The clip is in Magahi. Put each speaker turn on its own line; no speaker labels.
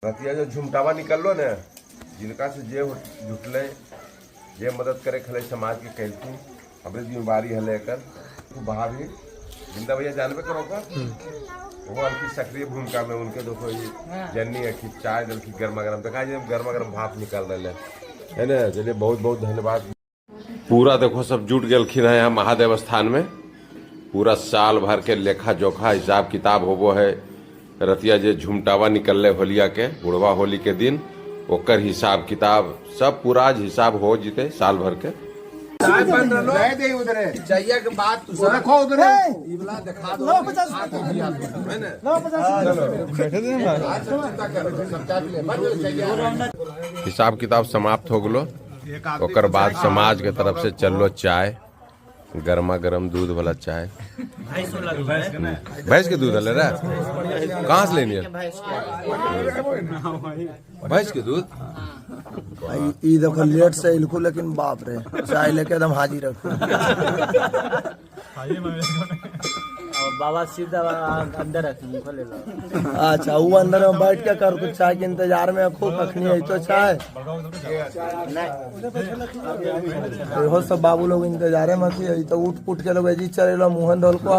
रतिया जो झुमटावा निकललो ने, जिनका से जे जुटले, जे मदद करे खले समाज के कैलखिन, हमरे जिम्मेवारी हले एकर। तो भाभी जिंदा भैया जानबे करो का वो हल्की सक्रिय भूमिका में उनके देखो ये जन्नी है कि चाय दल की गर्मा गर्म देखा, गर्मा गर्म भाप निकल रहे है ना। चलिए, बहुत बहुत धन्यवाद। पूरा देखो सब जुट गेलखिन है यहाँ महादेव स्थान में। पूरा साल भर के लेखा जोखा हिसाब किताब होबो है। रतिया जे झुमटावा निकलले होलिया के, बुढ़वा होली के दिन, ओकर हिसाब किताब सब पूरा आज हिसाब हो जीते साल भर के।
चाहिए के बाद तू
देखो उधर।
इवला दिखा दो।
लो 50। लो 50।
हिसाब किताब समाप्त हो गलो। ओकर बाद समाज के तरफ से चललो चाय, गर्मा गर्म दूध वाला चाय। भैंस के दूध हले रे? कहाँ से लेनी है भैंस के दूध?
ई देखो, लेट से इलकू लेकिन बाप रे, चाय लेके एकदम हाजिर रखो।
बाबा सीधा अंदर रख, उनको ले लो।
अच्छा, वो अंदर में बैठ के कर कुछ चाय के इंतजार में खूब कखनी है तो चाय। हो सब बाबू लोग इंतजारे में थी तो उठ पुट के लोग जी चले लो, मोहन धोल को।